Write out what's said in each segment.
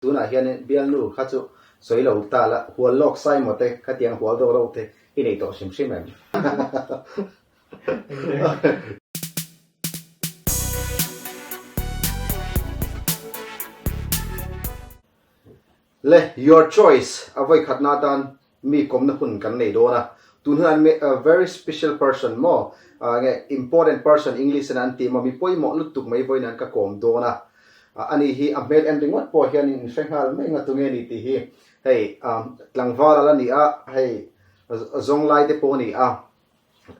Tunah hianin bialnu kha chu sawi lo ta la, hual lawk sai maw te, khatiang hual deuh reuh te i nei tawh hrim hrim em? Le, your choice a vawi khatna atan mi kawmna hun kan nei dawn a, tun hunah mi a very special person maw, nge important person English in an tih maw, mi pawimawh lutuk mai vawiin an ka kawm dawn a, ani hi a hmel en ringawt pawh hian in hre nghal mai nga tunge ni tih hi hei tlangval a la ni a, hei zawng lai te pawh a ni a,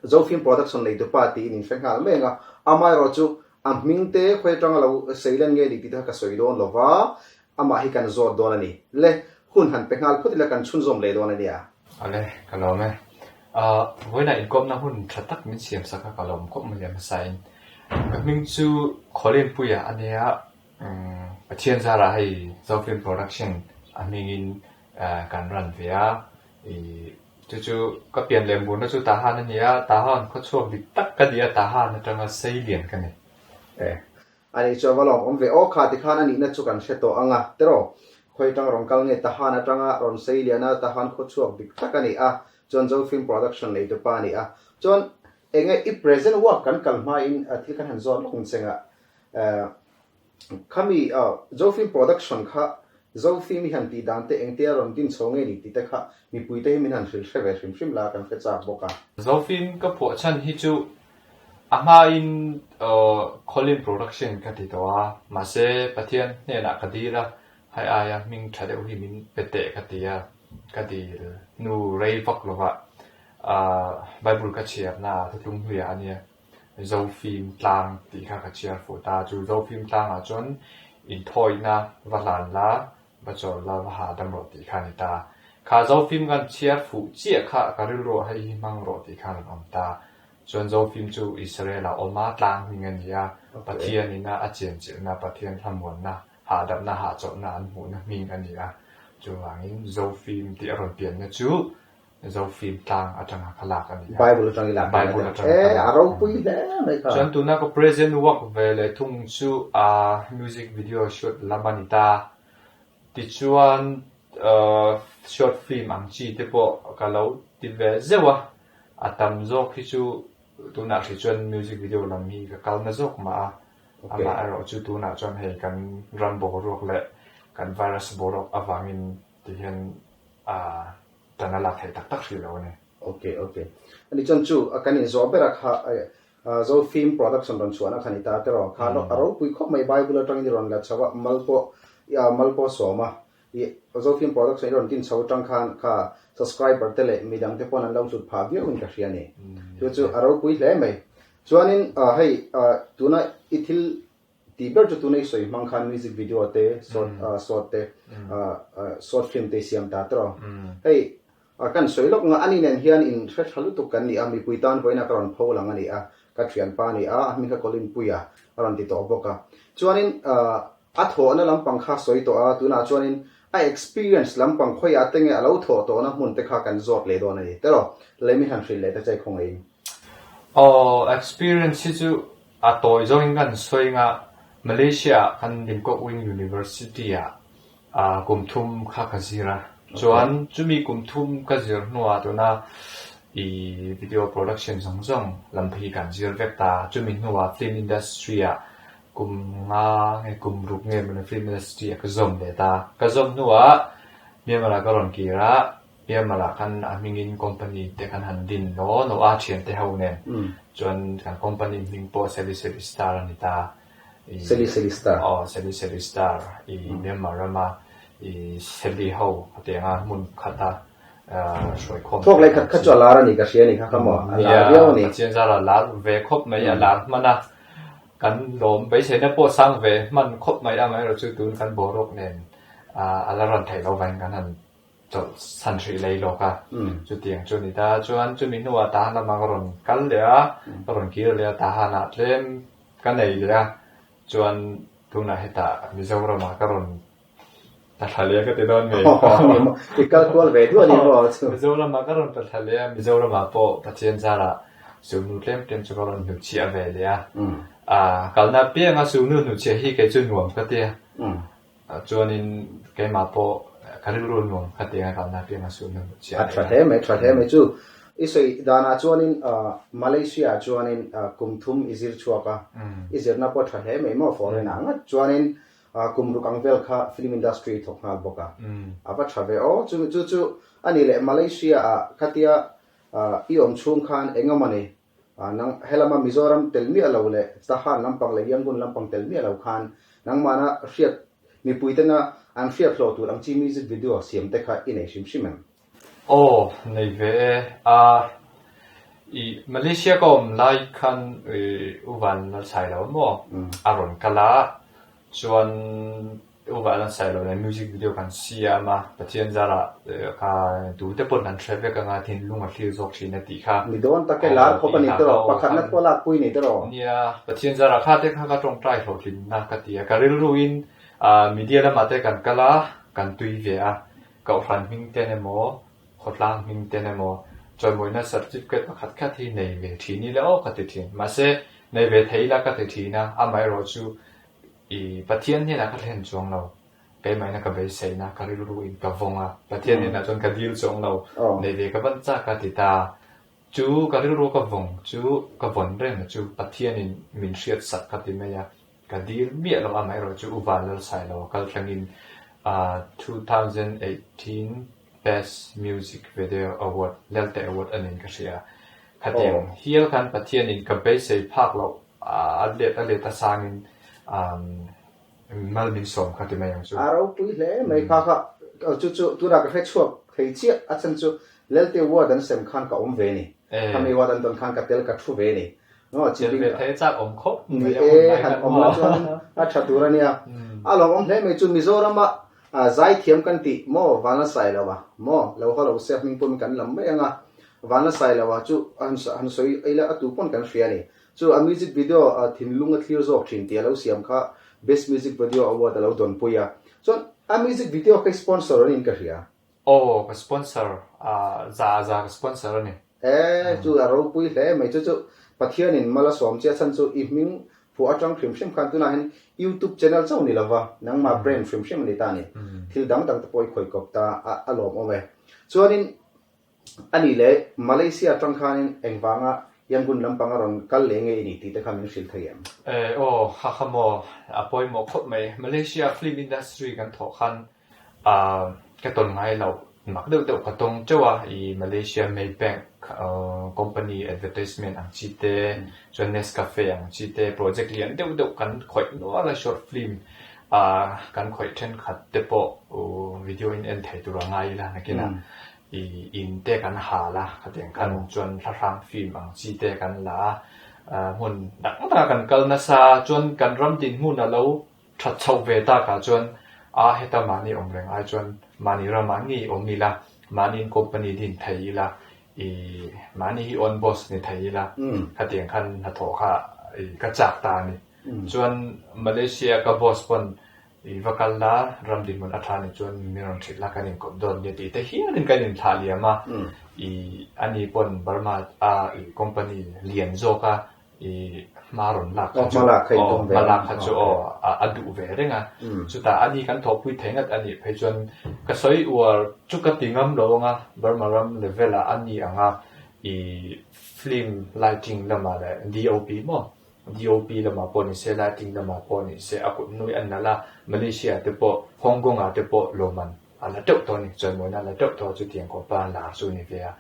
Zofilm production neitupa tiin in hre nghal mai ang a, amaherawh chu a hming te khawi atanga lo sei lan nge ni tih te kha ka sawi dawn lo va, amah hi kan zawt dawn a ni. Le, hun han pe nghal phawt ila kan chhunzawm leh dawn a nia. Awle, ka lawm e. Ahh, vawiinah inkawmna hun tha tak min siam sak a, ka lawm khawp mai a hmasain. Ka hming chu Khawlenpuia a nia, umm Pathian zarah hei Zofilm Production a hmingin kan run ve a, Ih, chu chu ka pian leh murna chu Tahan a ni a, Tahan khawchhuak dik tak ka ni a, Tahan atanga sei lian ka ni. E, a nih chu a va lawm awm ve. Aw kha tikhan a nihna chu kan hre tawh ang a, tiraw? Khawi atanga rawn kal nge Tahan atanga rawn sei lian a, Tahan khawchhuak dik tak a ni a, chuan Zo Film Production neitu pa a ni a. Chuan enge i present work kan kal hmain thil kan han zawt lawk ang che nga, eh, Khami Zofilm production kha Zofilm i han tih dan te engtia rawn din chho nge ni tih te kha mipui te hi min han hrilh hre ve hrim hrim la kan hre chak bawk a. Zofilm ka phuah chhan hi chu a hmain Colin production ka ti tawh a, mahse Pathian hnenah ka dil a, hei aia hming tha deuh hi min pe teh ka ti a, ka dil hnu rei vak lovah Bible ka chhiarna ah thutlung hluiah a nia. Zofim tlang tih kha ka chhiar fuh ta. Chu Zofim tlangah chuan inthawihna va hlan la, va chawl la, va hahdam rawh tih kha a ni ta. Kha Zofim kan chhiar fuh chiah kha ka rilruah hei hi hmang rawh tih khan a rawn awm ta. Chuan Zofim chu Israel-ah awm a, tlang hming a ni a, Pathian ina a chianchilhna, Pathian thlamuanna, hahdamna, hahchawlhna an hmuhna hming a ni a. Chuvangin Zofim tih a rawn pianna chu Zofim tlang atanga ka lak a ni a. Bible atang i lak Bible atanga ka lak. A ropui hle mai kha. Chuan tuna ka present work ve leh thung chu a music video shoot lam a ni ta. Tichuan short film ang chi te pawh ka lo ti ve zeuh a. A tam zawk hi chu tunah hrih chuan music video lam hi ka kal na zawk mah a. Amah erawh chu tunah chuan hei kan ram boruak leh kan virus boruak avangin tihian a Tan a lak theih tak tak hrih lo a ni. Ok ok. Ani chuan chu kan inzawh ber a kha Zo Film Production rawn chhuahna kha ni ta tiraw? Kha a ropui khawp mai Bible atangin i rawn la chho a, mal pawh mal pawh a sawm a. I Zo Film Production i rawn din chho atang khan kha subscriber te leh midang te pawn an lo hlut phah viau in ka hria a ni. Chu chu a ropui hle mai. Chuanin hei tuna i thil Tih ber chu tuna i sawi hmang khan music video te, short short te, short film te i siam ta tawh. Hei kan sawi lawk nga ani nen hian in hre tha lutuk kan ni a, mipui tan vawiin a ka rawn pho lang a ni a, ka thianpa a ni a, a hming kha Colin Puia a rawn ti tawh bawk a. Chuanin a thawhna lampang kha sawi tawh a, tunah chuanin a experience lampang khawiah te nge a lo thawh tawhna hmun te kha kan zawt leh dawn a ni. Tiraw, lei min han hrilh leh ta che khawngaihin. Aw, experience hi chu A tawi zawngin kan sawi nga Malaysia ah khan Limkokwing University ah kum thum kha ka zir a. Chuan chumi kum thum ka zir hnuah tuna i video production zawng zawng lam phei hi kan zir vek ta. Chumi hnuah film industry ah kum nga nge kum ruk nge mawni film industry ah ka zawm leh ta. Ka zawm hnuah Myanmar ah ka rawn kir a. Myanmar ah khan a hmingin company te kan han din naw naw a thiante ho nen chuan kan company hming pawh Seli Seli Star a ni ta. Seli Seli Star. Aw Seli Seli Star i Myanmar rama i Seli ho a ti ang a hmun khata hruai khawm. Thawk leh khat khat chu a lar a ni ka hria a ni kha kha maw a lar viau a ni. Pathian zara lar ve khawp mai a lar hman a kan lawm beiseina pawh sang ve hman khawp mai amaherawh chu tun kan boruak nen a la rawn theih loh vangin kan han chawlh san hrih lei lawk a, chutiang chu a ni ta. Chuan chumi hnuah Tahan lamah ka rawn kal leh a, ka rawn kir leh a, Tahanah tlem ka nei leh a, chuan tunah hetah Mizoramah ka rawn tla thla leh a ka ti dawn mai. I kal kual ve duah a ni maw chu? Mizoramah ka rawn tla thla leh a, Mizoramah pawh Pathian zarah sunu tlem tlem chu ka rawn hnuchhiah ve leh a. Kalna apianga sunu hnuchhiah hi kei chu nuam ka ti a. Chuanin keimah pawh ka rilru nuam kha tiang a kalna apiang a suh hnu chiah A tha hle mai, tha hle mai chu. I sawi danah chuanin Malaysia ah chuanin kum thum i zir chhuak a, i zirna pawh tha hle mai maw foreign ah ngat chuanin kum ruk ang vel kha film industry i thawk nghal bawk a, a va tha ve aw. Chu chu chu a nih leh Malaysia ah khatia i awm chhung khan eng emawni Nang helama Mizoram tel miah lo leh Tahan lampang leh Yangon lampang tel miah lo khan nangmahna hriat mipuitena an hriat hlawh tur ang chi music video siam te kha i nei hrim hrim em? Aw, nei ve e. A, i Malaysia ka awm lai khan i U Van Lalsailo maw a rawn kal a, chuan U Vahlan Sailo nen music video kan siam a, Pathian zarah ka tute pawn an hre vek anga thinlung a thlir zawk thin a tih kha. Mi dawn tak e, lar khawp a ni tawh, pakhatna pawh lak pui ni tawh. Nia, Pathian zarah kha te kha ka tawngtai hlawhtlinna ka ti a, ka rilruin media lamah te kan kal a, kan tui ve a, Kohhran hming ten emaw, khawtlang hming ten emaw chawimawina certificate pakhat khat hi nei ve thin ila aw ka ti thin. Mahse, nei ve thei ila ka ti thin a, amaherawhchu I Pathian hnenah ka thlen chuang lo, keimahina ka beiseina, ka rilruin ka vawng a, Pathian hnenah chuan ka dil chuang lo, nei ve ka van chak a ti ta. Chu ka rilru ka vawng chu ka vawn reng chu Pathianin min hriat sak ka ti mai a, ka dil miah lo amaherawhchu U Vanlalsailo a kal thlengin 2018 Best Music Video Award, Lelte Award a niin ka hria. Khatiang hial khan Pathianin ka beisei phak loh A let a let a sangin mal min sawm kha ti mai ang chu. A ropui hle mai kha kha chu chu tunah ka hre chhuak thei chiah a chhan chu Lelte ward an sem khan ka awm ve ni. Khami ward an dawn khan ka tel ka thu ve ni. Tel ve thei a chak awm khawp mai a hun lai khan maw. Chuan a tha tur a nia. A lawmawm hle mai chu Mizorama zaithiam kan tih maw Vanlalsailoa maw lo haw lo se hming pawhin kan lam mai ang a. Vanlalsailoa chu han sawi ila a tu pawn kan hria a ni. Chu a music video thinlung a thlir zawk thin tih a lo siam kha Best Music Video Award a lo dawnpui a. Chuan a music video kha i sponsor a niin ka hria. Aw, ka sponsor, za za ka sponsor a ni. E, chu a ropui hle mai. Chu chu Pathianin mal a sawm che a chhan chu i hming phuah atang hrim hrim khan tunah hian YouTube channel chauh ni lova nangmah brand hrim hrim a ni ta a ni. Thil dang dang te pawh i khawih kawp ta a, a lawmawm e. Chuanin A nih leh, Malaysia atang khanin engvanga Yangon lampang a rawn kal leh nge i nih tih te kha min hrilh thei em? Eh, aw, ha kha maw, a pawimawh khawp mai. Malaysia film industry kan thawh khan ah ka tawn ngai loh, mak deuh deuh ka tawng teuh a, i Malaysia Maybank company advertisement ang chi te, chuan Nescafe ang chi te, project lian deuh deuh kan khawih nual a, short film ah kan khawih thenkhat te pawh video in en thei tur a ngai ila nakinah I in te kan hal a, khatiang khan chuan thlahrang film ang chi te kan la a, hmun dang dangah kan kal nasa a, chuan kan ram dinhmun a lo that chhoh ve takah chuan a heta mahni awm reng ai chuan mahni ramah ngei awm ila, mahniin company din thei ila, i mahni hi own boss ni thei ila, khatiang khan hnathawh kha i ka chak ta a ni. Chuan Malaysia ka boss pawn I va kal la, ram dinhmun a tha nih chuan min rawn hrilh la, kan inkawp dawn nia tih te hialin kan inthlah liam a. I ani pawn Burma a i company lian zawk a i hma rawn lak kha chu aw hma lak kha chu aw a duh ve reng a. Chutah ani kan thawhpui thei ngat anih phei chuan ka sawi uar chu ka ti ngam lo ang a, Burma ram level ah ani ang a i film lighting lamah leh DOP maw DOP lamah pawh ni se, lighting lamah pawh ni se, a kut hnui a nalh a, Malaysia ah te pawh, Hong Kong ah te pawh lawmman a la teuh tawh a ni, chawimawi a la teuh tawh a, chutiang khawpa lar chu a ni ve a,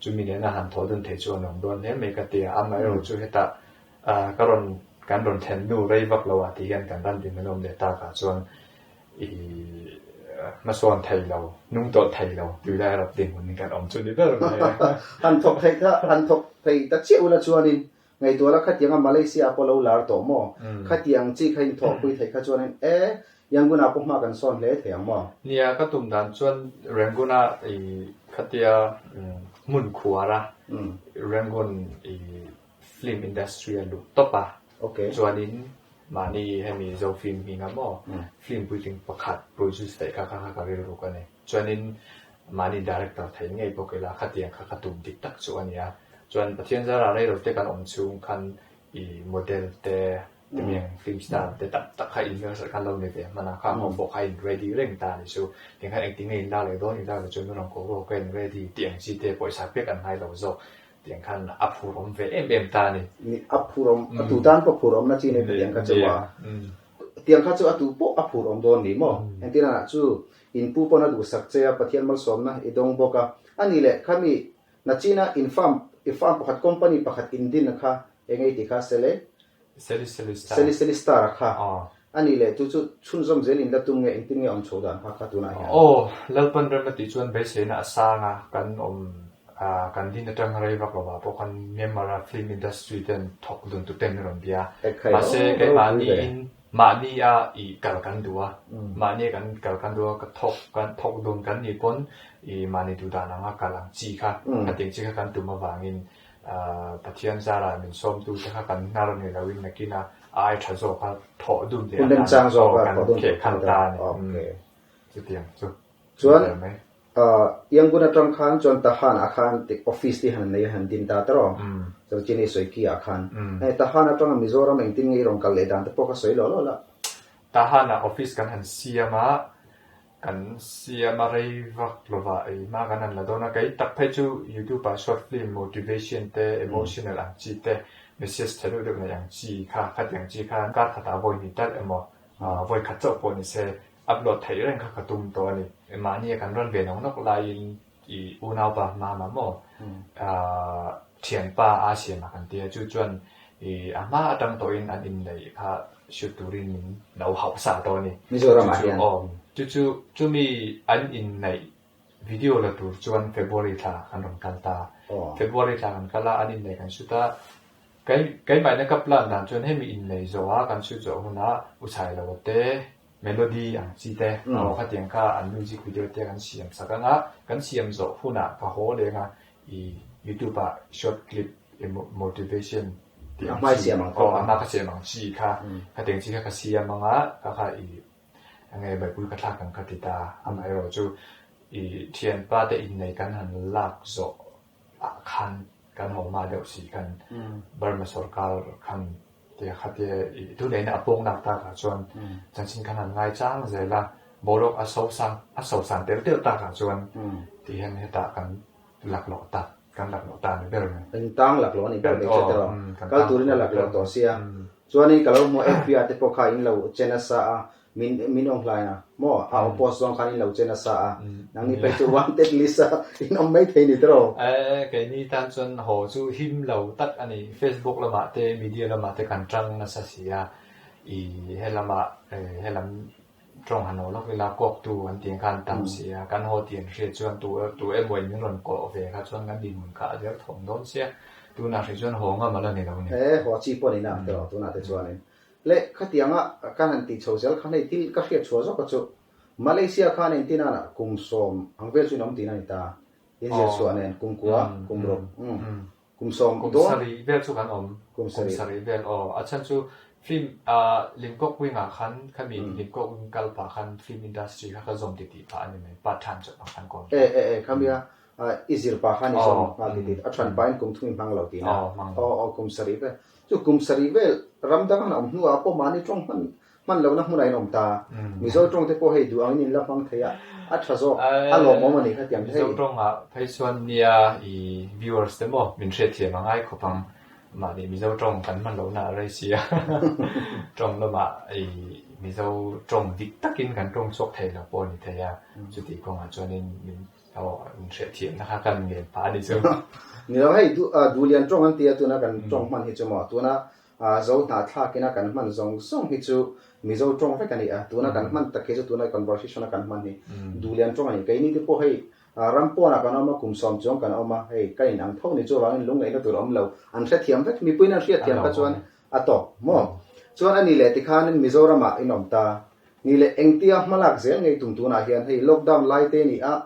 chumi nena han thawh dun theih chu a nuam dawn hle mai ka ti a, amaherawh chu hetah ka rawn kan rawn thlen hnu rei vak lo ah ti hian kan ram din an awm leh tak ah chuan i hmasawn thei lo, hnung tawlh thei lo tui lai rawp dinhmun in kan awm chu ni ber mai a. Han thawk theih kha han thawk thei ta chiah ula chuanin Ngaihtuahna khatianga Malaysia pawh lo lar tawh maw? Khatiang chi kha inthawhpui theih kha chuanin e, Yangon ah pawh hma kan sawn hle thei ang maw? Nia, ka tum dan chuan Rangoon ah i khatia hmun khuar a, Rangoon i film industry a luh tawp a, chuanin mahni hemi Zo film hming a maw, film puitling pakhat produce theih kha kha ka rilruk a ni. Chuanin mahni director thei ngei bawk ila khatiang kha ka tum dik tak chu a nia. Chuan Pathian zara rei lo te kan awm chhung khan i model te Timiang film star te tam tak kha in rehearsal khan lo nei ve hman a, khang ho pawh kha in ready reng ta a ni chu. Tiang khan engtin nge in lak leh dawn, in lak leh chuan min rawn ko rawh ka in ready tih ang chi te pawisa pek an ngai lo zawk. Tiang khan a phur awm ve em em ta a ni. Ni, a phur awm, a tu tan pawh phur awmna chi nei ta tiang kha chu a. Tiang kha chu a tu pawh a phur awm dawn ni maw? Engtin a chu in pu pawn a duhsak che a, Pathian malsawmna i dawng bawk a. A ni leh khami nachina in farm, i farm pakhat company pakhat in din kha eng ei tih kha sele? Seli Seli Star. Seli Seli Star a kha. A nih leh chu chu chhunzawm zel in la tum nge engtin nge awm chho dan kha kha tunah hian? Aw, Lalpan rem a tih chuan beiseina a sang a, kan awm kan din atang rei vak lovah pawh khan Myanmar a film industry ten thawk dun tu ten rawn bia. Mahse keimahni in mahni a i kal kan duh a, mahni a kan kal kan duh a, ka thawk kan thawk dun kan nih pawn i mahni duh dan anga kal ang chi kha, khatiang chi kha kan tum avangin Pathian zara min sawmtu te kha kan hnar ni loin nakin a ai tha zawk a thawh dun leh atan kan kheh khan ta a ni. Chutiang chu. Chuan Yangon atang khan chuan Tahan ah khan office te han nei a han din ta ta rawh. Chuan Chinei sawi ki ah khan. Hei Tahan atanga Mizoram engtin nge i rawn kal leh dan te pawh kha sawi lawh lawh la. Tahan ah office kan han siam a, Kan siam a rei vak lovah ei hma kan han la dawn a, kei tak phei chu YouTube ah short film motivation te, emotional ang chi te, message tha deuh deuh nei ang chi kha, khatiang chi kha kar khatah vawi hnih talh emaw vawi khat chauh pawh ni se upload theih reng kha ka tum tawh a ni. Mahni a kan rawn ve nawk nawk laiin i unaupa hma mah maw thianpa a siam a kan tia chu chuan i a hma atang tawhin an inneih kha shoot turin min lo hauh sa tawh a ni. Mizoram ah hian. Aw chu chu chumi an inneih video la tur chuan February thla kan rawn kal ta. February thla kan kal a an inneih kan shoot a kei keimahina ka plan dan chuan hemi inneih zawh a kan shoot zawh hunah u Chhailoa te Melody ang chi te aw khatiang kha an music video te kan siam sak anga kan siam zawh hunah ka haw leng a i youtube ah short clip motivation tih ang chi aw a hma ka siam ang chi kha khatiang chi kha ka siam anga kha kha i enge baipui ka thlak ang ka ti ta amaherawh chu i thianpa te innei kan han lak zawh ah khan kan haw hma deuh si khan Burma sorkar khan Tia khatia i thuneihna a pawng nak takah chuan chanchin khan an ngai chang zel a, boruak a so sang a so san tel tel takah chuan ti hian hetah kan laklawh tak kan laklawh ta a ni ber mai. Engtang laklawh a ni ber mai che tiraw? Kal turin a laklawh tawh sia. Chuanin ka lo hmu FBR te pawh kha in lo che nasa a, Min min awm hlai a maw? A oppose zawng khan in lo che nasa a, nangni phei chu wanted list a in awm mai thei ni tiraw? E, keini tan chuan haw chu him lo tak a ni. Facebook lamah te, media lamah te kan tang nasa si a, i helamah helam tawng han haw lawk ila kawktu an tih ang khan an tam si a, kan haw tih an hriat chuan tu tu emaw in min rawn kawh ve kha chuan kan dinhmun kha a der thawm dawn sia, tunah hrih chuan haw ngam a la ni lo ni. E, haw chi pawh ni na ang tiraw tunah te chuanin. Le khatianga kan han tih chho zel khan hei thil ka hriat chhuah zawk a chu Malaysia khan engtin a kum sawm ang vel chu in awm tihna a ni ta. In zir chhuah nen kum kua, kum ruk, umm kum sawm dawn. Kum sarih vel chu kan awm. Kum sarih vel aw. A chhan chu film ah Limkawk Wing ah khan khami Limkawk Wing kal pah khan film industry kha ka zawm titih phah a ni mai. Part time chauh ang khan ka awm ta. E e e khamia i zir pah khan i zawm nghal titih a than pahin kum thum i hmang lo tihna. Aw aw kum sarih vel. Chu kum sarih vel ram dang han awm hnuah pawh mahni tawng hman hman lohna hmunah in awm ta. Mizo tawng te pawh hei duh angin in la hmang thei a, a tha zawk, a lawmawm a ni kha tiang te hei. Mizo tawngah phei chuan nia i viewers te maw min hriatthiam a ngai khawp ang. Mahni Mizo tawng kan hman lohna a rei sia. Tawng lamah i Mizo tawng dik takin kan tawng chhuak thei lo pawh a ni thei a, chutih kawngah chuanin min Aw, in hriatthiamna kha kan ngen pah a ni chu. Ni lo, hei Duhlian tawng an ti a, tuna kan tawng hman hi chu maw, tuna Zo hnahthlak ina kan hman zawng zawng hi chu Mizo tawng vek a ni a, tuna kan hman tak hi chu tuna conversation a kan hman hi Duhlian tawng a ni. Keini te pawh hei ram pawnah kan awm a, kum sawm chuang kan awm a, hei ka in ang tho ni chu avangin lungngaihna tur a awm lo, an hrethiam vek, mipuiin an hriatthiam kha chuan a tawp maw. Chuan a ni leh tikhanin Mizoramah in awm ta, Ni leh engtia hmalak zel ngei tum tunah hian hei lockdown lai te ni a,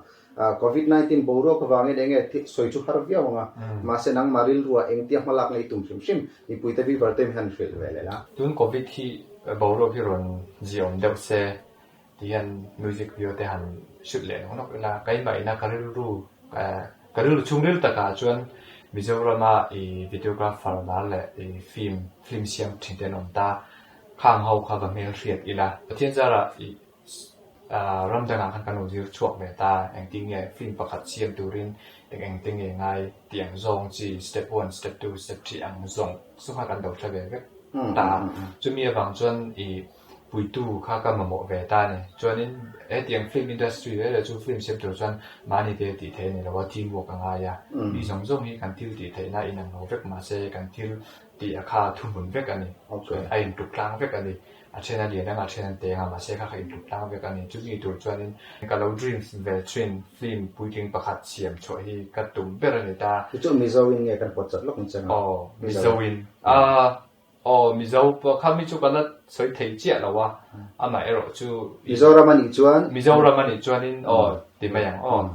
covid 19 boruak avangin enge sawi chu har viau ang a, mahse nangmah rilrua engtia hmalak ngei tum hrim hrim mipuite viewer te hian hrilh ve leh la. Tun covid hi boruak hi rawn ziaawm deuh se ti hian music video te han shoot leh nawk nawk ila, keimah ina ka rilru ka rilru chhungril takah chuan Mizorama i videographer lar leh i film film siam thin te an awm ta. Khang ho kha va hmelhriat ila. Pathian zarah i ram dangah khan kan lo zir chhuak ve ta, engtin nge film pakhat siam turin eng engte nge ngai tih ang zawng chi step one, step two, step three ang zawng chu kha kan lo hre ve vek ta. Chumi avang chuan i puitu kha ka mamawh ve ta a ni. Chuanin hetiang film industry reng reng chu film siam tur chuan mahni te tih theih a ni lo a, team work a ngai a. Mi zawng zawng hi kan thil tih theihna inang lo vek mahse kan thil tih a kha thuhmun vek a ni. Chuan a intluk tlang vek a ni. A then a lian anga a then an teng a, mahse kha kha intluk tlang vek a ni. Chumi tur chuanin ka lo dreams ve thin film puitling pakhat siam chhuah hi ka tum ber a ni ta. Chu chu Mizo in nge kan pawt chat lawk ang che nga? Aw, Mizo in. Aaa, aw Mizo pawh kha mi chu ka la sawi thei chiah lo a, amah erawh chu. Mizoram a nih chuan. Mizoram a nih chuanin aw ti mai ang aw.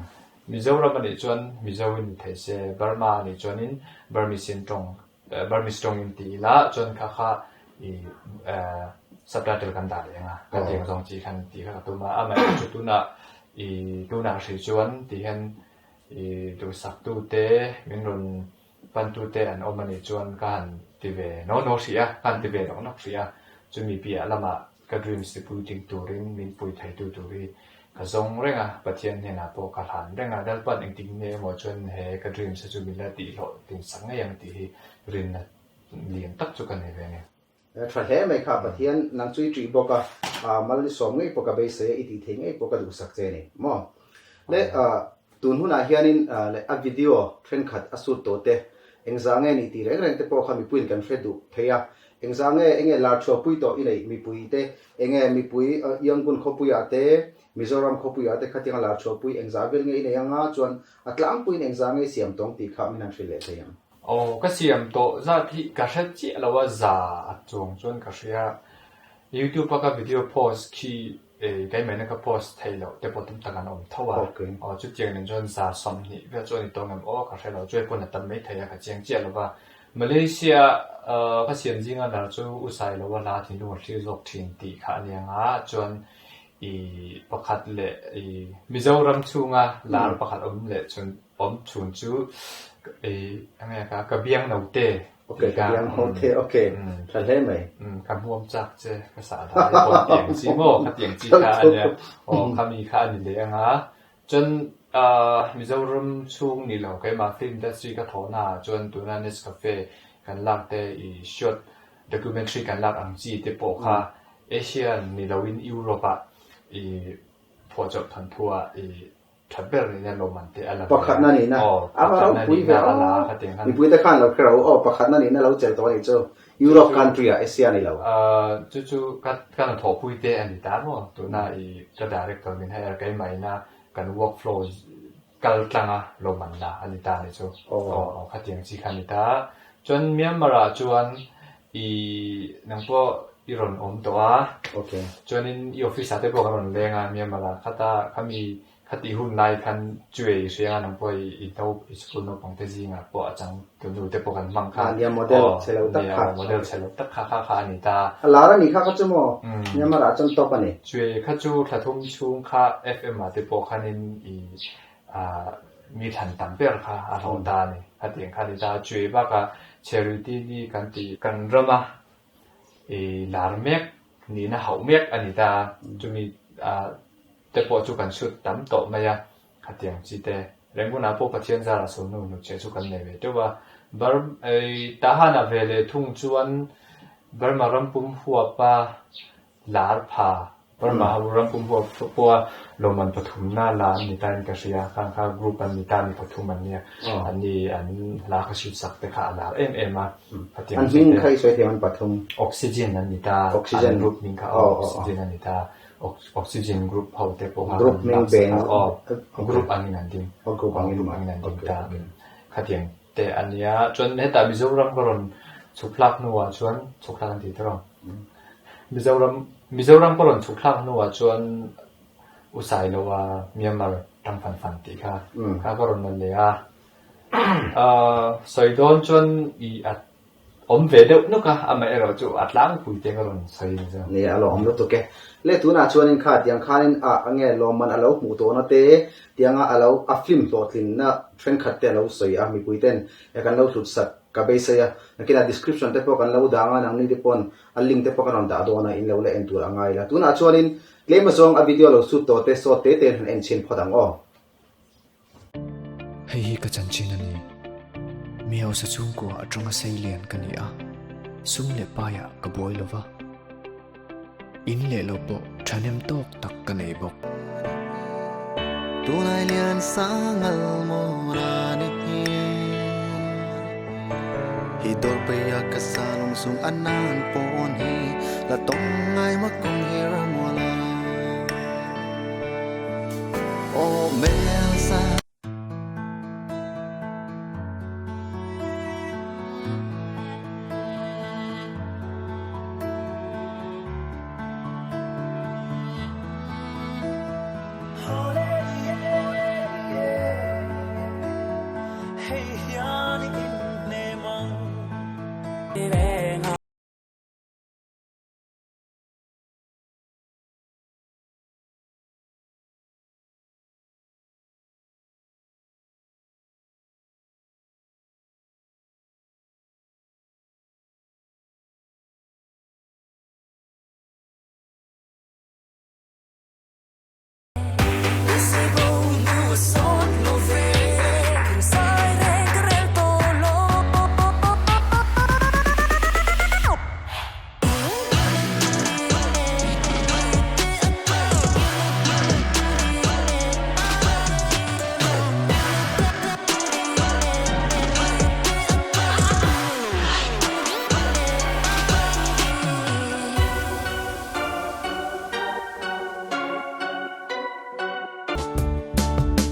Mizoram a nih chuan Mizo in ni thei se, Burma a nih chuanin Burmese in tawng Burmese tawngin ti ila chuan kha kha i subtitle kan dah leh ang a, ka tiang zawng chi khan tih kha ka tum a, amaherawhchu chu tunah i tunah hrih chuan ti hian i duhsaktu te min rawn pantu te an awm a nih chuan ka han ti ve naw naw hrih a, ka han ti ve nawk nawk hrih a, chumi piah lamah Ka dreams ti puitling turin min pui theitu tur hi ka zawng reng a, Pathian hnenah pawh ka hlan reng a, Lalpan engtik nge emaw chuan he ka dreams hi chu min la tihhlawh tinsak ngei ang tih hi rinna lian tak chu ka nei ve a ni. Tha hle mai kha Pathian nang chu i ṭih bawk a, mal ni sawm ngei pawh ka beisei a, i tih thei ngei pawh ka duhsak che a ni maw? Le tun hunah hianin le a video thenkhat a sut tawh te engzah nge ni tih reng reng te pawh kha mipuiin kan hre duh thei a, Engzah nge enge lar chhuahpui tawh i neih mipui te, enge mipui Yangon khawpuiah te, Mizoram khawpuiah te khatianga lar chhuahpui engzah vel nge i nei anga chuan a tlangpuiin engzah nge i siam tawng tih kha min han hrilh leh thei ang. Aw ka siam tawh zat hi ka hre chiah lo a, za a chuang chuan ka hria. Youtube a ka video post khi keimahina ka post thei loh te pawh tam tak an awm tho a. Aw chutiang nen chuan za 20 vel chu a ni tawh ngem aw ka hre lo, chuai pawn a tam maithei a ka chiang chiah lo va. Malaysia ka siam zinga lar chu u sai lo a hla thinlung a thlir zawk thin tih kha a nia nga chuan i pakhat leh i Mizoram chhunga lar pakhat awm leh chhun awm chhun chu i enge ka ka biang no te Ok ka biang no te ok tha hle mai. Ka hmuam chak che ka sah dan hi pawn tiang chi maw ka tiang chi kha a nia aw khami kha a ni leh anga Chuan Mizoram chhung ni lo keimah film industry ka thawhna ah chuan tuna Nescafe kan lak te i short documentary kan lak ang chi te pawh kha Asian ni lo in Europe ah i phuahchawp thawnthu ah i tha ber nihna lawmman te a la ve a. Pakhatna nihna a va ropui ve aw. Mipui te khan lo kher o aw pakhatna nihna lo chelh tawh a nih chu Europe country ah Asia ni lo. Chu chu ka ka hnathawhpui te a ni ta maw? Tuna i ka director min hire keimah ina kan work flow kal tlang a lawmman la a ni ta ni chu. Aw khatiang chi kha a ni ta. Chuan Myanmar ah chuan i nang pawh i rawn awm tawh a. Chuanin i office ah te pawh ka rawn leng a Myanmar ah khata khami Khatih hun lai khan Chuei i hria nang pawh i no i school naupang te zingah pawh a chang tu nu te pawh kan hmang kha. Nia model chhe lo tak kha. Nia model chhe lo tak kha kha kha a ni ta. A lar a nih kha kha chu maw? Myanmar ah chuan top a ni. Chuei kha chu thla thum chhung kha FM ah te pawh khanin i mi thlan tam ber kha a hlawh ta a ni. Khatiang kha a ni ta. Chuei bakah Charity ni kan tih kan rama i lar mek nihna hauh mek a ni ta. Chumi te pawh chu kan chhut tam tawh mai a, khatiang chi te Rangoon ah pawh Pathian zara sawmnu hnutchhe chu kan nei ve teuh a, Bar ei Tahan ah ve leh thung chuan Burma rampum huapa lar pha Burma ho rampum huap pawha lawmman pathumna la an ni ta in ka hria, khang kha group an ni ta mi pathum an nia, an ni an hla kha shoot sak te kha a lar em em a, khatiang chi te. An hming kha i sawi thei ang pathum. Oxygen an ni ta, an group hming kha Oxygen an ni ta. Oxygen group ho te pawh kha Group hming beng aw group angin an ding aw group angin group angin an ding ta khatiang te a nia chuan hetah Mizoram ka rawn chhuk thlak hnuah chuan chhuk thlak an ti tawh ang Mizoram Mizoram ka rawn chhuk thlak hnuah chuan U Sailoa Myanmar tang fan fan tih kha kha ka rawn la leh a sawi dawn chuan i a Awm ve deuh nuk a, amaherawh chu a tlangpui te ka rawn sawi ang chu. Nia, a lawm lutuk e. Le tunah chuanin kha tiang khanin a nge lawmman a lo hmuh tawhna te, tianga a lo a film hlawhtlinna thenkhat te a lo sawi a, mipui ten kan lo hlut sak. ka beisei a, nakinah description te pawh kan lo dang a, nangni te pawn a link te pawh kan rawn dah dawn a, in lo la en tur a ngai la. Tunah chuanin tlem azawng a video lo shoot tawh te sawt te tein han en chhin phawt ang aw. Hei hi ka chanchin a ni. Mi hausa chhungkua atanga seilian ka ni a, sum leh paiah ka buai lo va. In leh lo pawh thahnem tawk tak ka nei bawk. Tunai lian sangal mawra ni hi Hi dawr pei a ka sa lung sung a nan pawn hi La tong ngai ma kong hi ra muala Aw mel sa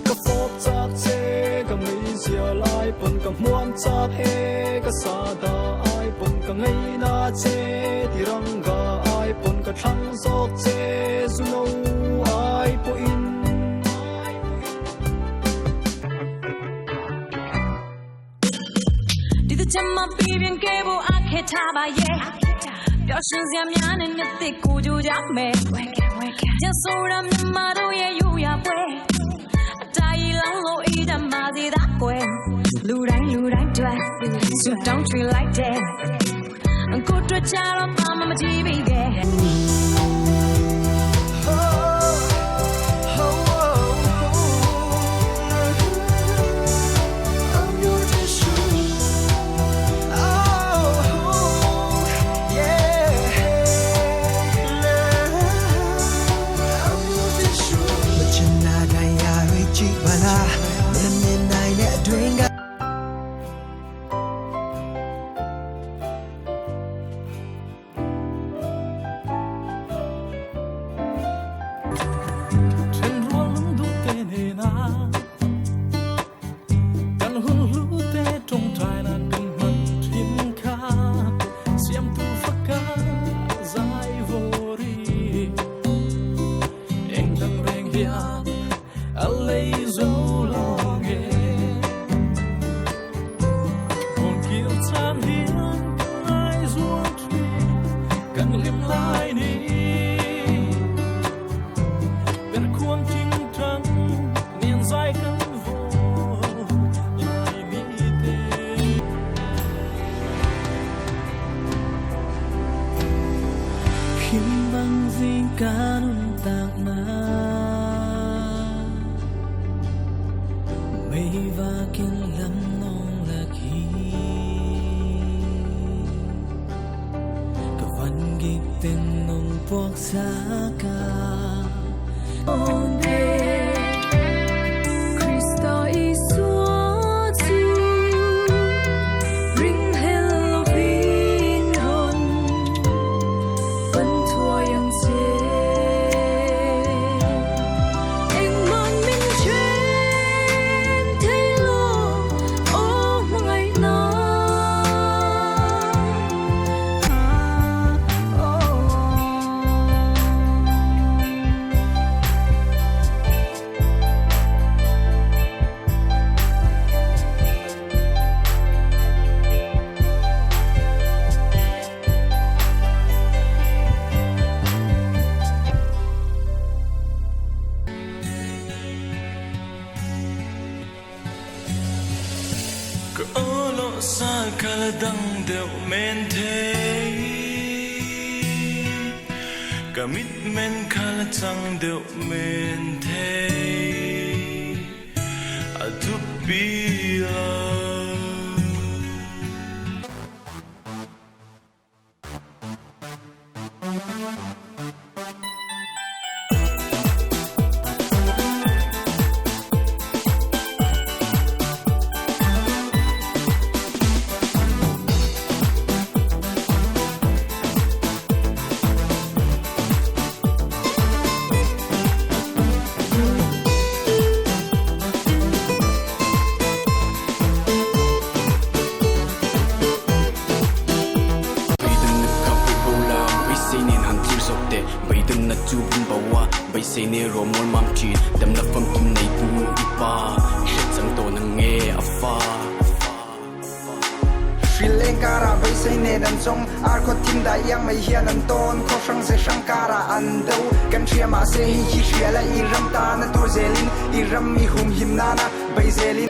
Ka fawp chak che ka meizia lai pawn ka hmuam chak e ka sa da ai pawn ka ngaina che tiranga ai pawn ka thlang zawk che zuno ai pawhin. Ka olo sa kha la dang deuh men thei Ka mitmen kha la chang deuh men thei A thup pi lo. Beidawnna ka bei bo la, beisei nen han thlir zawk teh. Beidawnna chu bum bo a, beisei nen rawh mawl mam thin. Damna famkim nei tu i pa, i hre chang tawh nang nge a fa. Hril eng karah beisei nen an zawng, ar khaw thim dah iang mai hian an tawn, khaw hrang ze hrang karah an do. Kan hria mahse hei hi hria la i ram tan a tur zelin, i ram i humhim nana bei zelin.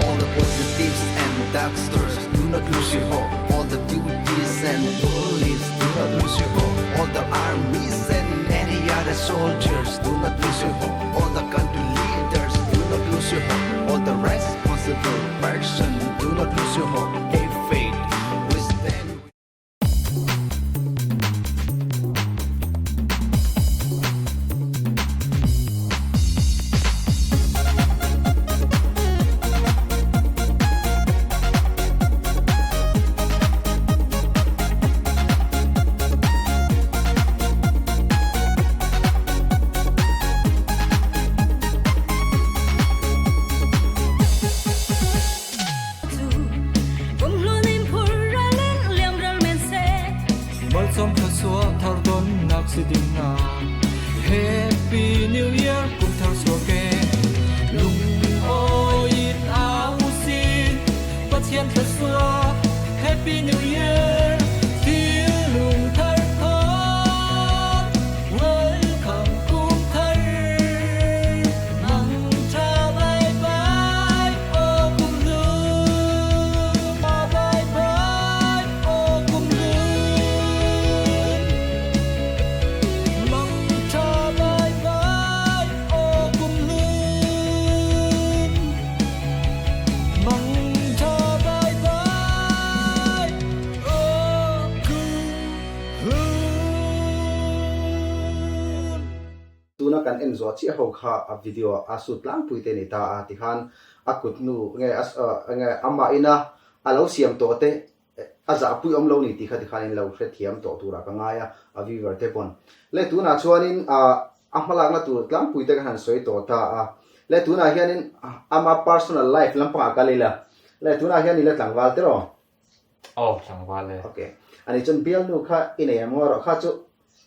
All the positives and darksters do not lose your hope. All the duties and police do not lose your hope. All the armies and any other soldiers do not lose your hope. All the country leaders do not lose your hope. All the responsible person do not lose your hope. Have faith, we stand. Happy New Year kum thar suak e lung awi in au sin Pathian thluachuah Happy New Year thil lung thar thar Welcome kum thar mang tha bye bye aw kum hlun bye bye aw kum hlun mang tha bye bye aw kum hlun mang tha bye bye aw kum hlun. Tuna kan en zawh chiah ho kha a video a sut tlangpui te ni ta a tikhan a kut nu nge a nge amah ina a lo siam tawh te a zahpui awm lo ni tih kha tikhan in lo hrethiam tawh turah ka ngai a, a viewer te pawn. Le tunah chuanin a hmalakna tur tlangpui te ka han sawi tawh ta a, le tunah hianin ama personal life lampangah kal ila, le tunah hian ila tlangval tiraw? Aw tlangval e. Ok. Ani chuan bialnu kha i nei ang maw rawh kha chu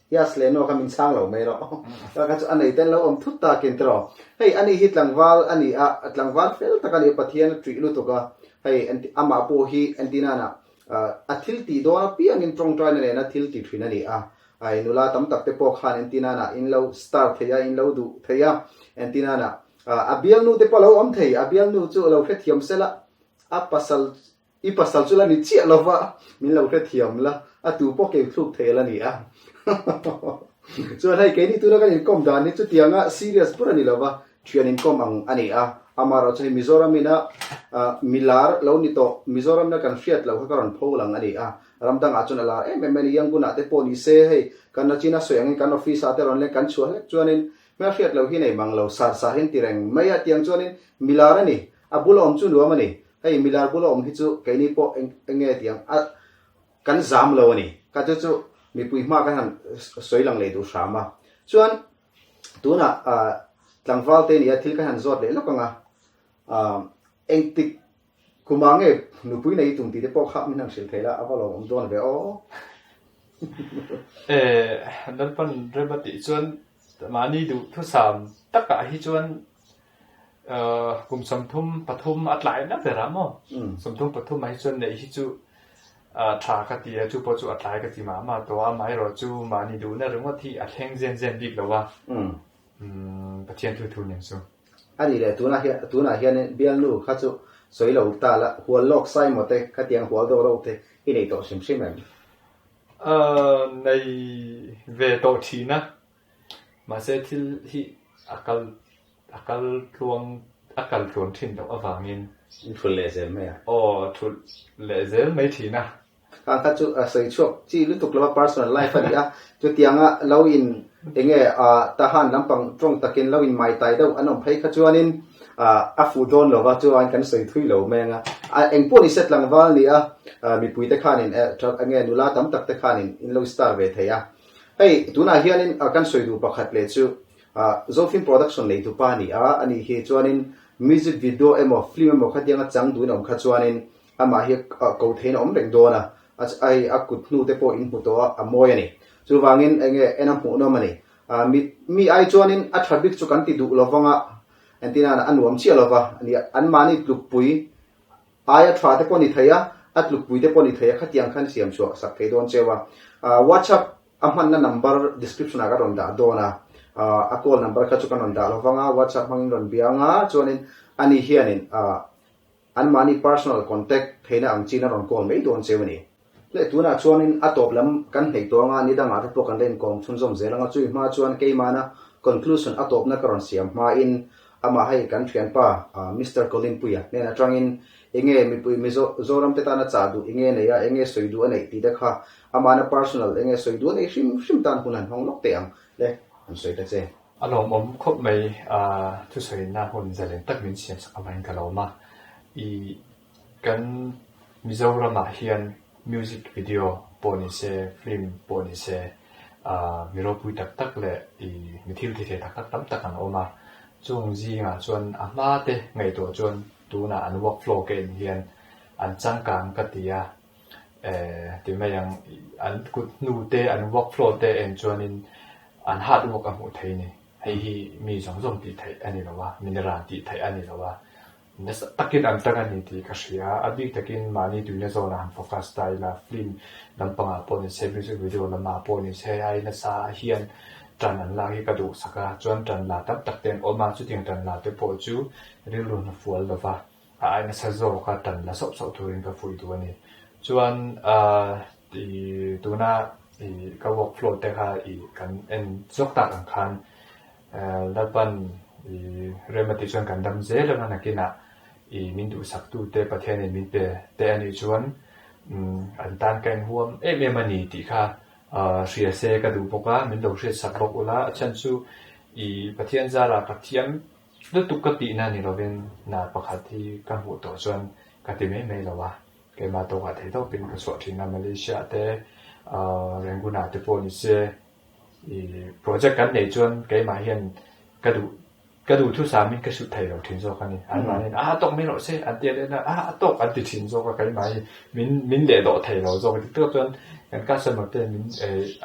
Yes le no kha min chhang lo mai rawh. Kha chu a nei ten lo awm thut takin tiraw. Hei ani hi tlangval a ni a, tlangval fel tak a ni a, Pathian a ṭih lutuk a. Hei amah pawh hi entinana a thil tih dawn apiangin tawngtaina nena thil ti ṭhin a ni a. Ai nula tam tak te pawh khan entinana in lo star thei a, in lo duh thei a. Entinana a bialnu te pawh a lo awm thei, a bialnu chu a lo hrethiam sela a pasal. I pasal chu la ni chiah lova, min lo hrethiam la, a tu pawh keu thluk thei la ni a. Chuan hei keini tuna kan inkawm dan hi chutianga serious pur a ni lova, thian inkawm ang a ni a. Amaherawh chu hei Mizoram ina milar lo ni tawh, Mizoram ina kan hriat loh kha ka rawn pho lang a ni a. Ram dangah chuan a lar em em mai a ni. Yangon-ah te pawh ni se, hei kan Rachina sawi angin kan office-ah te rawn leng kan chhuah hlek chuanin hmelhriat loh hi nei mang lo, sar sar hian ti reng mai a. Tiang chuanin milar a ni, a bula awm chu nuam a ni. Hei milar bula awm hi chu keini pawh eng enge tiang a kan zam lo a ni. Ka chu chu mipui hma kan han sawi lang leh duh hram a. Chuan tunah tlangval te nia thil kan han zawt leh lawk ang a, engtik kuma nge nupui nei tum tih te pawh kha min han hrilh thei la a va lawmawm dawn ve aw. E Lalpan rem a tih chuan mahni duh thusam takah hi chuan Kum 33 a tlai na ber a maw? 33 ah hi chuan neih hi chu tha ka ti a, chu pawh chu a tlai ka ti mah mah tawh a, amaherawh chu mahni duhna ringawt hi a thleng zen zen bik lo a, Pathian thu thu nen chu. A nih leh tunah hian tunah hian bialnu kha chu sawi lo ta la, hual lawk sai maw te, khatiang hual deuh reuh te i nei tawh hrim hrim em? Nei ve tawh thin a, mahse thil hi a kal A kal tluang, a kal tluan thin loh avangin. In thulh leh zel mai a. Aw, thulh leh zel mai thin a. Kha kha chu a sawi chhuak chi lutuk lova personal life a ni a, chutianga lo in enge tahan lampang tawng takin lo in mai tai deuh an awm phei kha chuanin a fuh dawn lova chuan kan sawi thui lo mai anga. Engpawh ni se tlangval ni a, mipui te khanin enge nula tam tak te khanin in lo star ve thei a. Hei tunah hianin kan sawi duh pakhat leh chu Zofilm production nei tupa a ni a, ani hi chuanin music video emaw film emaw khatianga chang duhin a awm kha chuanin amah hi ko theiin a awm reng dawn a, hei a kut hnu te pawh in hmu tawh a, a mawi a ni. Chuvangin enge en a hmuhnawm a ni. Mi ai chuanin a tha bik chu kan ti duh lovang a, entirnan a nuam chiah lova, anmahni tlukpui aia tha te pawh ni thei a, a tlukpui te pawh ni thei a, khatiang khan siam chhuah sak thei dawn cheu a. WhatsApp A hmanna number description ah ka rawn dah dawn a, a call number kha chu kan rawn dah lovang a, WhatsApp hmangin rawn bia ang a, chuanin ani hianin anmahni personal contact theihna ang chin a rawn call mai dawn cheu a ni. Le tunah chuanin a tawp lam kan hneih tawh ang a, nidangah te pawh kan la inkawm chhunzawm zel ang a, chui hma chuan keimahna conclusion a tawpna ka rawn siam hmain amah hei kan thianpa Mister Colin Puia hnen atangin enge mipui Mizo Zoram te tana chah duh enge nei a, enge sawi duh a neih tih te kha Amahna personal enge sawi duh nei hrim hrim tan hun han hmang lawk teh ang le, han sawi ta che. A lawmawm khawp mai, thusawiina hun zalen tak min siam sak avangin ka lawm a. I kan Mizoramah hian music video pawh ni se, film pawh ni se, mi ropui tak tak leh i mi thil ti thei tak tak tam tak an awm a. Chung zingah chuan a hma te ngaihtuah chuan tunah an workflow ka en hian an changkang ka ti a. Eh, ti mai ang, an kut hnu te, an workflow te en chuanin an hard work a hmuh theih a ni. Hei hi mi zawng zawng tih theih a ni lo a, mineral tih theih a ni lo a. Nasa takin an tang a ni tih ka hria a, a bik takin mahni tuina zawnah han focus ta ila, film lampangah pawh ni se, music video lamah pawh ni se, hei ai nasa hian tan an lak hi ka duhsak a, chuan tan la tam tak te an awm a, chutiang tan la te pawh chu rilru hnafual lova a ai nasa zawk a tan la sauh sauh turin ka fuih duh a ni. Chuan i tuna i ka work flow te kha i kan en zawk tak ang khan Lalpan i rem a tih chuan kan dam zel anga nakinah i min duhsak tu te Pathianin min pe te a nih chuan an tan ka inhuam em em a ni tih kha hria se ka duh bawk a, min lo hriatsak bawk ula a chhan chu i Pathian zarah ka thiam Lutuk ka tihna ni lovin hna pakhat hi ka hmuh tawh chuan ka ti mai mai lo a, keimah tawkah thei tawpin ka chhuah thin a, Malaysia te Rangoon ah te pawh ni se i project kan neih chuan keimah hian ka duh ka duh thusamin ka shoot thei lo thin zawk a ni, anmahniin a tawk mai rawh se an ti a leh a, a tawk an ti thin zawk a keimah hi min min leh dawh thei lo zawk a ti tawk chuan kan customer te min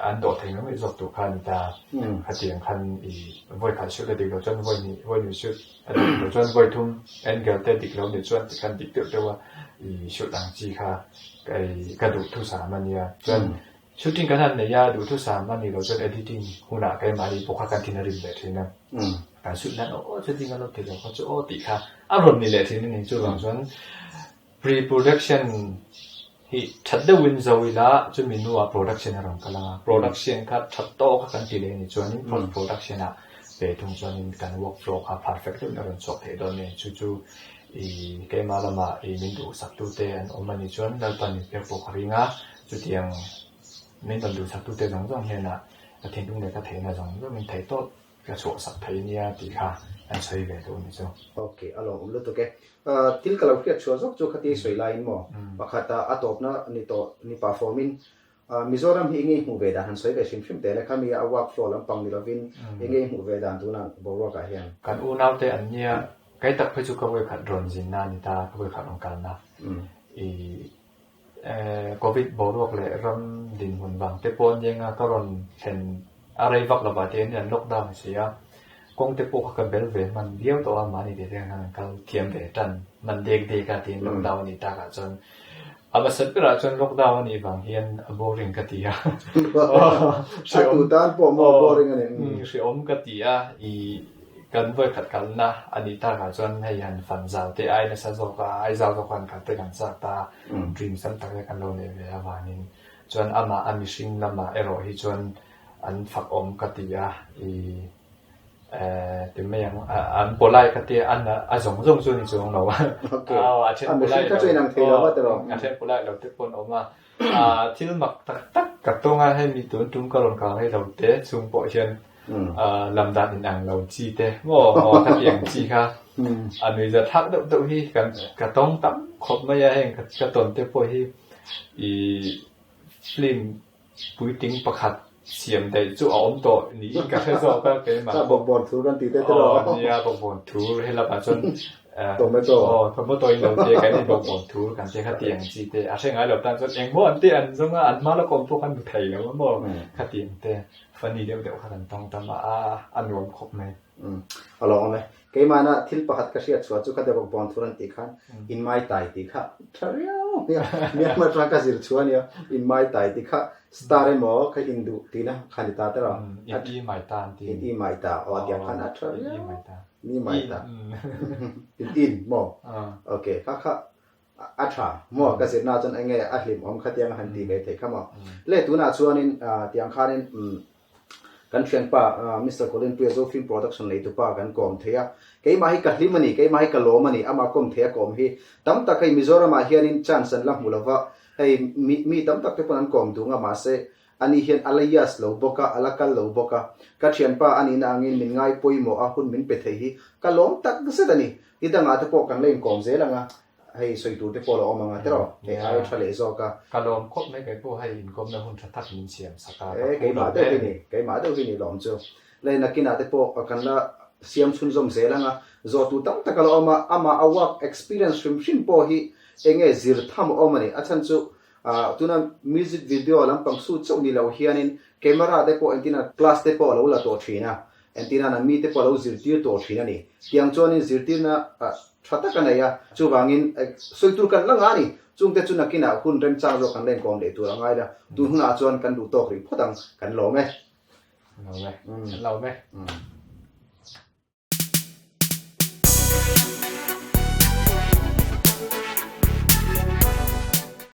an dawh thei mai mai zawk tur kha a ni ta. Khatiang khan i vawi khat shoot a dik loh chuan vawi hnih vawi hnih shoot a dik loh chuan vawi thum angle te dik lo nih chuan tikhan dik deuh deuh a i shoot ang chi kha ka duhthusam a nia. Chuan shooting kan han nei a duhthusam a nih loh chuan editing hunah keimahni pawh kha kan thin a rim leh thin a. Kan shoot nan aw chutin ka lo ti lo kha chu aw tih kha a rawn ni leh thin a ni. Chuvang chuan. Pre-production hi that deuhin zo ila chumi hnuah production a rawn kal ang a, production kha that tawk a kan ti leh a nih chuanin post production ah ve thung chuanin kan work flow kha perfect deuhin a rawn chhuak theih dawn a ni. Chu chu i keimah lamah i min duhsak tute an awm a nih chuan Lalpan min pek pawh ka ring a, chutiang min rawn duhsak tute zawng zawng hnenah ka thinlung leh ka theihna zawng zawngin theih tawp Ka chhuahsak thei nia tih kha an sawi ve duh a ni chu. Ok, a lawmawm lutuk e. Thil ka lo hriat chhuah zawk chu khati sawi laiin maw? Pakhat a tawpna ni tawh ni pah fawmin Mizoram hi enge i hmuh ve dan han sawi ve hrim hrim teh le khami a work flow lampang ni lovin enge i hmuh ve dan tunah boruakah hian? Kan unaute an nia, kei tak phei chu ka vawikhat rawn zinna a ni ta, ka vawikhat rawn kalna. I Covid boruak leh ram dinhmun vang te pawh aniang a, ka rawn thlen a rei vak lovah te hian an lockdown si a, kawng te pawh kha ka bel ve hman viau tawh a, mahni te te khan an kal thiam ve tan hman dek dek a tiin lockdown a nih takah chuan a hmasa berah chuan lockdown a nih vang hian a boring ka ti a, A tu tan pawh maw boring a ni. Hrehawm ka ti a, i Kan vawikhat kalna a nih takah chuan hei han fan zau te ai nasa zawk a, ai zau zawk han kal te kan chak ta, dream tam tak te kan lo neih ve avangin chuan amah a mihring lamah erawh hi chuan an fakawm ka ti a, i eh ti mai ang an polite ka tia an a zawng zawng chu a ni chuang lo a, a then polite lo a then polite lo te pawh an awm a, thil mak tak tak ka tawng a, hemi tun tum ka rawn kal rei lo te chhung pawh hian Lam dan in ang lo chi te maw aw ka ti ang chi kha a nui za thlak deuh deuh hi kan ka tawng tam khawp mai a heng ka tawn te pawh hi i film puitling pakhat siam daih chu a awm tawh niin ka hre zawk a keimah pawh bawkbawn thu kan ti te te rawh aw nia bawkbawn thu helapah chuan Tomato. Aw, tomato in lo te kan in bawkbawn thur kan che kha tiang chi te a hre ngai lo tan chuan engmaw an te an zawng a an hma la kawm pawh kan hmu thei lo a maw kha tiang te funny deuh deuh kha kan tawng tam a a nuam khawp mai. A lawm e. Keimahna thil pakhat ka hriat chhuah chu kha bawkbawn thur an tih khan in mai tai tih kha tha riau mai a, Myanmar atanga ka zir chhuah a nia, in mai tai tih kha star emaw kha in duh tihna kha ni ta tiraw? In i mai ta an ti. In i mai ta, aw a tiang khan a tha riau. Ni mai ta. In in maw? Ok, kha kha a tha maw? Ka zirna chuan enge a hlim awm kha tiang a han ti ve thei kha maw? Le tunah chuanin tiang khanin kan thianpa Mister Colin Puia Zofilm Production neitupa kan kawm thei a. Keimah hi ka hlim a ni, keimah hi ka lawm a ni, amah kawm thei a kawm hi. Tam tak hei Mizoramah hianin chance an la hmu lova, hei mi tam tak te pawn an kawm duh nga mahse Ani hian a la yes lo bawk a, a la kal lo bawk a. Ka thianpa a nihna angin min ngai pawimawh a, hun min pe thei hi ka lawm tak zet a ni. Ti dangah te pawh kan la inkawm zel ang a, hei sawi tur te pawh a la awm ang a, tiraw? Hei ai tha leh zawk a. Ka lawm khawp mai kei pawh hei inkawmna hun tha tak min siam sak a, ka phu lo hle a ni. Keimah deuh hi ni lawm chu. Lei nakinah te pawh kan la siam chhunzawm zel ang a, zawh tur tam tak a la awm a, amah a work experience hrim hrim pawh hi enge zir tham a awm a ni. A chhan chu Ah, tuna music video lampang su chauh ni lo hianin camera te pawh entina class te pawh a lo la tawh thin a, entina na mi te pawh a lo zirtir tawh thin a ni. Tiang chuanin zirtirna tha tak a nei a, chuvangin sawi tur kan la nga a ni. Chungte chu nakinah hun remchang zawk kan la inkawm leh tur a ngai la, tun hunah chuan kan duh tawk rih phawt ang, kan lawm e. Kan lawm e, kan lawm e.